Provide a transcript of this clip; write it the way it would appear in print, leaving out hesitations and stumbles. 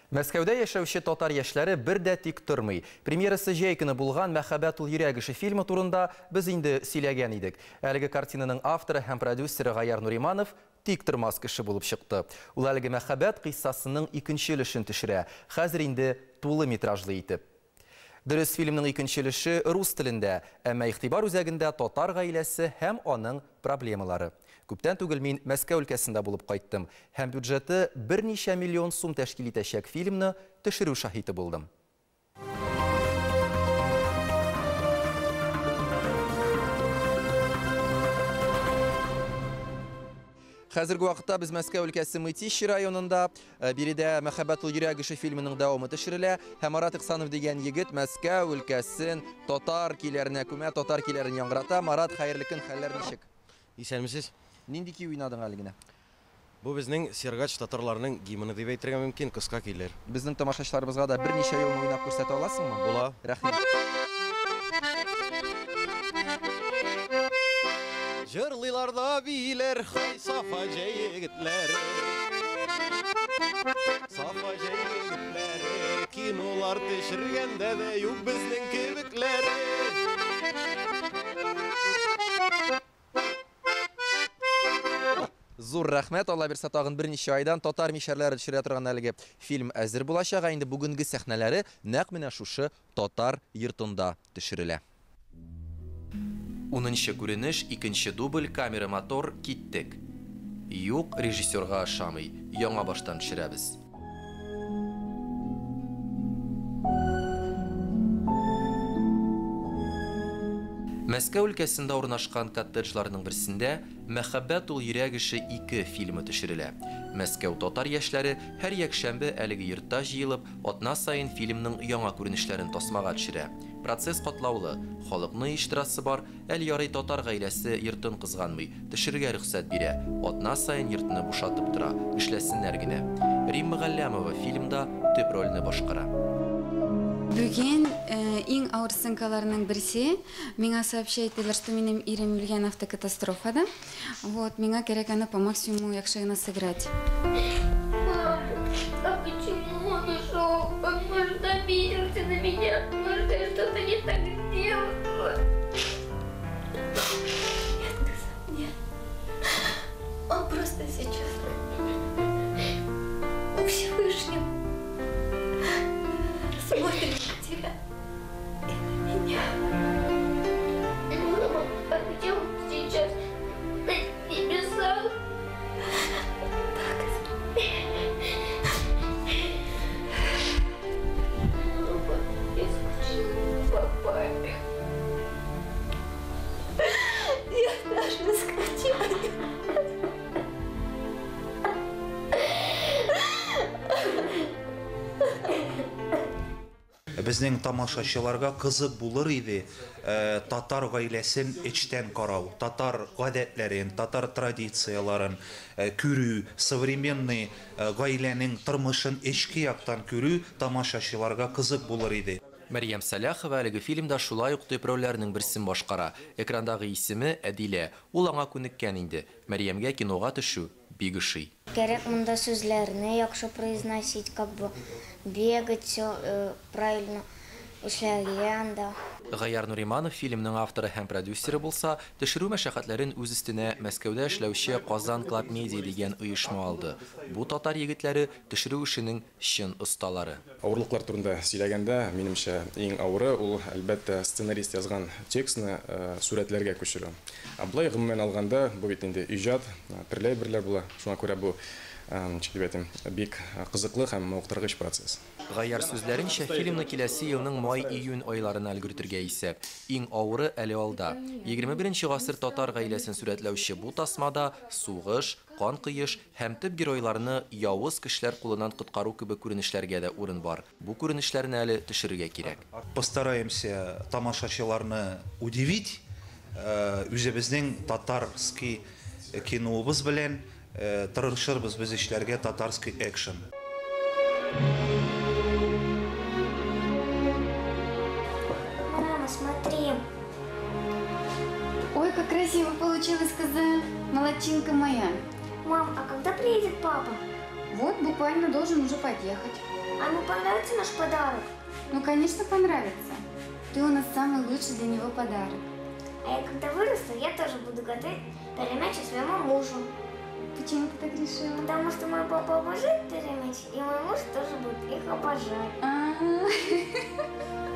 Мәскәүдә яшәүче татар яшьләре бер дә тик тормый. Премьерасы җәй көне булган «Мәхәббәт ул йөрәк эше» фильмы турында без инде сөйләгән идек. Әлеге картинаның авторы һәм продюсеры Гаяр Нуриманов тик тормас кеше булып чыкты. Ул әлеге мәхәббәт кыйссасының икенче өлешен төшерә. Хәзер инде тулы метражлы итеп. Дөрес, фильмның икенче өлеше рус телендә, әмма игътибар үзәгендә татар гаиләсе һәм аның проблемалары. Күптән түгел мин Мәскәү өлкәсендә булып кайттым һәм бюджеты берничә миллион сум тәшкил итәчәк фильмны төшерү шаһиты булдым. Хәзерге вакытта без Мәскәү өлкәсе Мытищи районында. Биредә «Мәхәббәт ул йөрәк эше» фильмының дәвамы төшерелә. Һәм Марат Ихсанов дигән егет Мәскәү өлкәсен татар көйләренә күмә, татар көйләрен яңгырата. Марат, хәерле көн, хәлләр ничек? Исәнмесез. Нинди көй уйнадың әле генә? Бу безнең Сергач татарларының гимны дип әйтергә мөмкин, кыска көйләр. Безнең тамашачыларыбызга да берничә юлны уйнап күрсәтә аласыңмы? Була. Рәхмәт. Җырлыйлар да бииләр, хай Сафа җәегетләре. Сафа җәегетләре, кинолар төшергәндә дә юк безнең кебекләре. Зур рәхмәт, Алла бирсә, тагын берничә айдан татар мишәрләре төшерә торган әлеге фильм әзер булачак. Ә инде бүгенге сәхнәләре нәкъ менә шушы татар йортында төшерелә. 10нчы күренеш, икенче дубль, камера мотор, киттек. Юк, режиссерга ошамый. Яңа баштан төшерәбез. Мәскәү өлкәсендә урнашкан коттеджларның берсендә «Мәхәббәт ул йөрәк эше 2» фильмы төшерелә. Мәскәү татар яшьләре һәр якшәмбе әлеге йортта җыелып, атна саен фильмның яңа күренешләрен тасмага төшерә. Процесс катлаулы, халыкны оештырасы бар, әле ярый татар гаиләсе йортын кызганмый, төшерергә рөхсәт бирә, атна саен йортны бушатып тора, эшләсеннәр генә. Римма Галләмова фильмда төп рольне башкара. Бүген иң авыр сценкаларның берсе. Миңа сообщать иттеләр, что минем ирем үлгән автокатастрофада. Вот, миңа кирәк аны по максимуму яхшы гына сыграть. Мам, а почему он ушел? Он, может, обиделся на меня? Может, я что-то не так сделала? Нет, кызым, нет. Он просто сейчас у Всевышнего смотрит на тебя и на меня. Мама, а где он сейчас? На небесах? Так. Мама, я скучаю по папе. Я даже скучаю. Безнең тамашачыларга кызык булыр иде татар гаиләсен эчтән карау, татар гадәтләрен, татар традицияләрен күрү, современный гаиләнең тормышын эчке яктан күрү тамашачыларга кызык булыр иде. Мәрьям Сәлахова әлеге фильмда шулай ук төп рольләрнең берсен башкара. Экрандагы исеме Әдилә. Ул аңа күнеккән инде. Мәрьямгә кинога төшү бик ошый. Кирәк монда сүзләрне яхшы произносить, как бы бегать, все правильно эшләргә анда. Гаяр Нуриманов фильмның авторы һәм продюсеры булса, төшерү мәшәкатьләрен үз өстенә Мәскәүдә эшләүче Казан Клаб Медиа дигән оешма алды. Бу татар егетләре төшерү эшенең чын осталары. Авырлыклар турында сөйләгәндә, минемчә, иң авыры ул, әлбәттә, сценарист язган текстны сурәтләргә күчерү. Ә болай гомумән алганда, бу бит инде иҗат, төрле әйберләр була. Шуңа күрә бу, ничек дип әйтим, бик кызыклы һәм мавыктыргыч процесс. Гаяр сүзләренчә, фильмны киләсе елның май-июнь айларына өлгертергә исәп. Иң авыры әле алда. 21 гасыр татар гаиләсен сурәтләүче бу тасмада сугыш, кан коеш һәм төп геройларны явыз кешеләр кулыннан коткару кебек күренешләргә дә урын бар. Бу күренешләрне әле төшерергә кирәк. Постараемся тамашачыларны удивить, үзебезнең татарский киноыбыз белән тырышырбыз без эшләргә татарский экшен. Мама, смотри. Ой, как красиво получилось, кызым. Молодчинка моя. Мам, а когда приедет папа? Вот, буквально должен уже подъехать. А ему понравится наш подарок? Ну, конечно, понравится. Ты у нас самый лучший для него подарок. А я когда вырасту, я тоже буду готовить перемячи своему мужу. Почему ты так решила? Потому что мой папа обожает перемячи, и мой муж тоже будет их обожать. А-а-а.